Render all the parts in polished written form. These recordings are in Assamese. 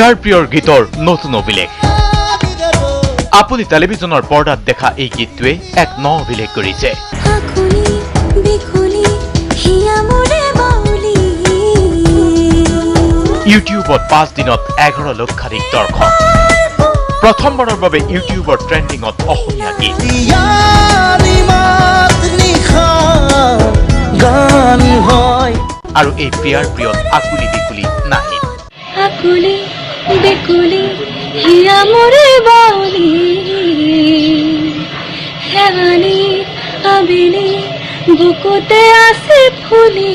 প্ৰিয়াৰ প্ৰিয়ৰ গীতৰ নতুন অভিলেখ। আপুনি টেলিভিছনৰ পৰ্দাত দেখা এই গীতটোৱে এক ন অভিলেখ কৰিছে। ইউটিউবত 5 দিনত 11 লক্ষাধিক দৰ্শক। প্ৰথমবাৰৰ বাবে ইউটিউবৰ ট্ৰেণ্ডিঙত অসমীয়া গীত। আৰু এই প্ৰিয়াৰ প্ৰিয়ত আকুলি বিকুলি নাহিদ। আকুলি বিকুলি হিয়া মোৰে বাউলি, শেৱালি আবেলি বুকুতে আছে ফুলি।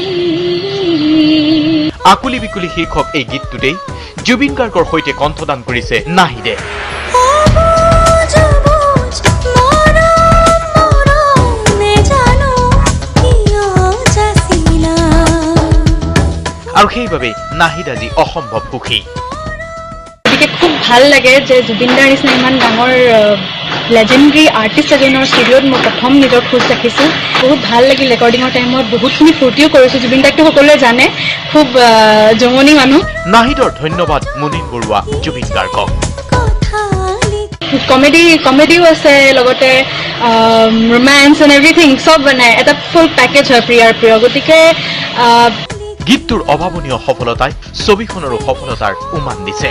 আকুলি বিকুলি শীৰ্ষক এই গীতটোতেই জুবিন গাৰ্গৰ সৈতে কণ্ঠদান কৰিছে নাহিদে। আৰু সেইবাবেই নাহিদ আজি অসম্ভৱ সুখী। গতিকে খুব ভাল লাগে যে জুবিন দাৰ নিচিনা ইমান ডাঙৰ লেজেণ্ডাৰী আৰ্টিষ্ট এজনৰ ষ্টুডিঅ'ত মই প্ৰথম নিজৰ খোজ ৰাখিছোঁ। বহুত ভাল লাগিল। ৰেকৰ্ডিঙৰ টাইমত বহুতখিনি ফূৰ্তিও কৰিছোঁ। জুবিন দাকতো সকলোৱে জানে, খুব জমনি মানুহ। নাহিদৰ ধন্যবাদ মুনিন বৰুৱা জুবিন গাৰ্গক। কমেডিও আছে, লগতে ৰোমেন্স এণ্ড এভৰিথিং চব, মানে এটা ফুল পেকেজ হয় প্ৰিয়াৰ প্ৰিয়। গতিকে গীতটোৰ অভাৱনীয় সফলতাই ছবিখনৰো সফলতাৰ উমান দিছে।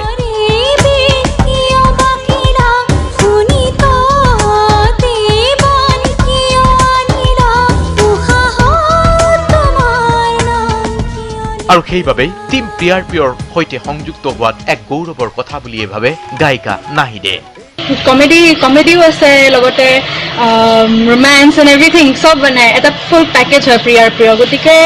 আৰু সেইবাবেই টীম প্ৰিয়াৰ প্ৰিয়ৰ সৈতে সংযুক্ত হোৱাত এক গৌৰৱৰ কথা বুলিয়ে ভাবে গায়িকা নাহিদে। কমেডিও আছে, লগতে ৰোমেন্স এণ্ড এভৰিথিং চব, মানে এটা ফুল পেকেজ হয় প্ৰিয়াৰ প্ৰিয়। গতিকে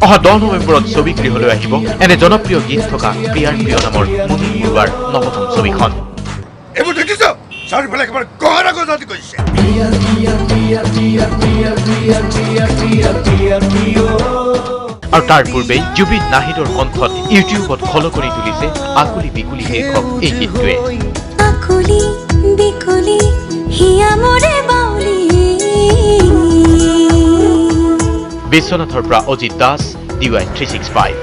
অহা 10 নৱেম্বৰত ছবিগৃহলৈ আহিব এনে জনপ্ৰিয় গীত থকা প্ৰিয়াৰ প্ৰিয় নামৰ মুনিন বৰুৱাৰ নৱতম ছবিখন। আৰু তাৰ পূৰ্বেই জুবিন নাহিদৰ কণ্ঠত ইউটিউবত খলকনি তুলিছে আকুলি বিকুলি শীৰ্ষক এই গীতটোৱে। বিশ্বনাথৰ পৰা অজিত দাস, DY 365।